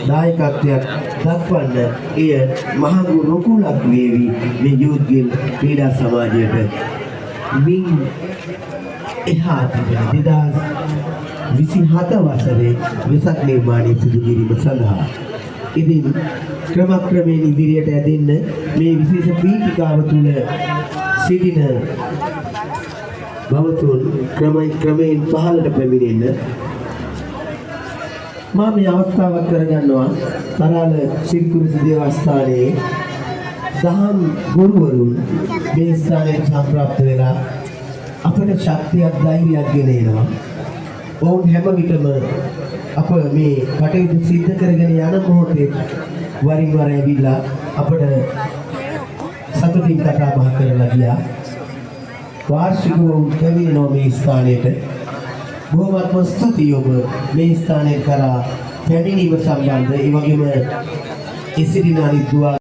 දායකත්වයක් දක්වන්න. එය මහඟු රුකුලක් වේවි මේ යූත් ගිල්ඩ් ක්‍රීඩා සමාජයට. මින් එහා තිබෙන 2027 වසරේ වෙසක් නිර්මාණය සිදු කිරීම සඳහා. ඉතින් ක්‍රමක්‍රමයෙන් ඉදිරියට ඇදෙන්න මේ විශේෂ පීඨිකාව තුළ සිටින භවතුන් ක්‍රමයෙන් පහළට පැමිණෙන්න. මා මේ අවස්ථාවක් කරගන්නවා තරාල සිරිකුරුසි දේවස්ථානයේ දහම් ගුරුවරුන් මේ ස්ථානයට සම්ප්‍රාප්ත වෙලා අපට ශක්තියක් ධෛර්යයක් ගෙන එනවා. ඔවුන් හැම විටම අප මේ කටයුතු සිද්ධ කරගෙන යන මොහොතේ වරින් වර ඇවිල්ලා අපට සතුටින් කතා බහ කරලා ගියා. වාර්ෂිකව ඔවුන් පැමිණෙනවා මේ ස්ථානයට. බොහොමත්ම ස්තුතියි ඔබ මේ ස්ථානය කරා පැමිණීම සම්බන්ධ, ඒ වගේම ඒ සිටින අනිත් දුවා